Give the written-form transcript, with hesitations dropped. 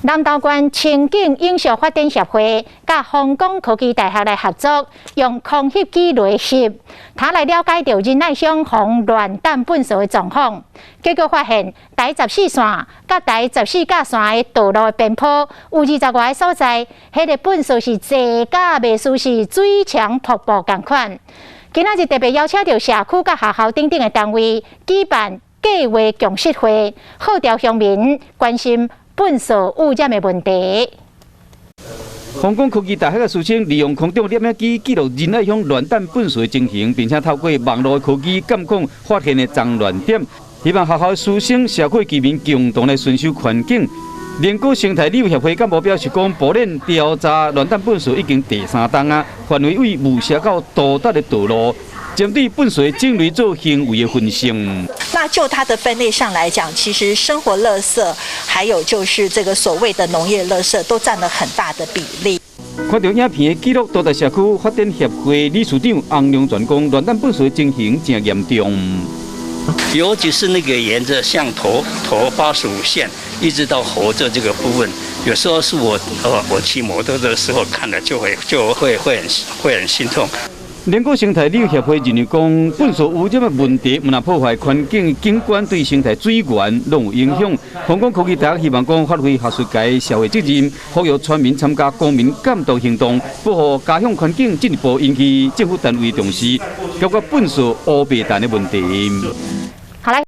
南投縣清境永續發展協會佮豐港科技大學來合作，用空翕機來翕，他來了解著仁愛鄉防亂擲糞埽的狀況。結果發現，台十四線佮台十四甲線的道路的邊坡有20外個所在，彼個糞埽是濟甲袂輸是水牆瀑布仝款。今仔日特別邀請著社區佮學校等等的單位舉辦計畫共識會，號召鄉民關心糞埽污染的問題。豐港科技大學的師生利用空中攝影機記錄仁愛鄉亂擲糞埽的情形，並且透過網路科技監控發現的髒亂點，希望學校的師生、社區居民共同來遵守環境。龍鼓生態旅遊協會幹部表示講，埔里調查亂擲糞埽已經第三冬啊，範圍對霧社到都達的道路，針對糞埽種類做行為的分析。那就它的分類上來講，其實生活垃圾，還有就是這個所謂的農業垃圾，都佔了很大的比例。看著影片的記錄，都達社區發展協會理事長洪良全講，亂擲糞埽情形真嚴重。尤其是那個沿着像頭85線一直到活着這個部分，有時候是我騎摩托車的時候看了就會很心痛。龍鼓生態旅遊協會認為講，糞埽污染的問題，毋但破壞環境景觀，對生態水源攏有影響。豐港科技大學希望講，發揮學術界社會責任，呼籲全民參加公民監督行動，保護家鄉環境，進一步引起政府單位重視，解決糞埽烏白蛋的問題。